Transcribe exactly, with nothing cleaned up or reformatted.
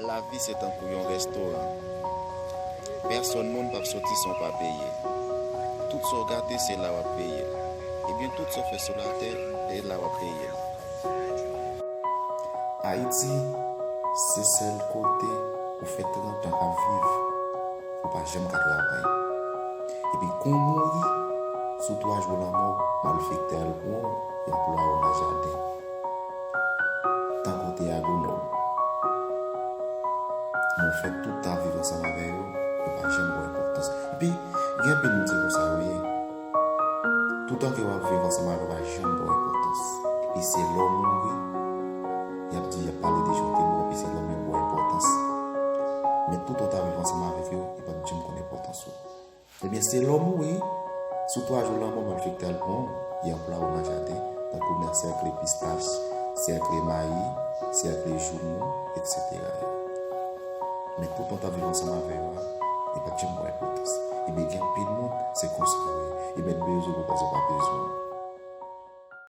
Lavi se tankou yon restoran. Pèsonn moun p ap soti san w pa peye. Tout sa w gate se la w ap peye l. Ebyen tout sa w fè sou latè e la w ap peye l. Ayiti se sèl kote ou fè trant an ap viv, ou pa janm ka travay. Epi kon w mouri, sou twa jou lanmò w, malfektè al pran w, y anplwaye w nan jaden. Tankou w te agwonòm. Men w fè tout tan ap viv ansanm avè yo, yo pa janm ba w enpòtans. Epi, gen anpil moun se konsa yo ye. Toutan ke w ap viv ansanm avè yo, yo pa janm ba w enpòtans. Epi se lè w mouri, y ap di, y ap pale de jan w te bon, epi se lè w mouri yo ba w enpòtans. Men toutan w t ap viv ansanm avèk yo, yo pa t janm konn enpòtans ou. Ebyen, se lè w mouri, sou twa jou lanmò malfektè al pran w, y anplwaye w nan jaden, tankou nan sèkle pistach, sèkle mayi, sèkle joumou, etsetera yo. Men toutan w t ap viv ansanm avè yo a, yo pa t janm ba w enpòtans. Ebyen, gen anpil moun, se konsa yo ye. Yo mèt bezwen w pou w panse w pa bezwen.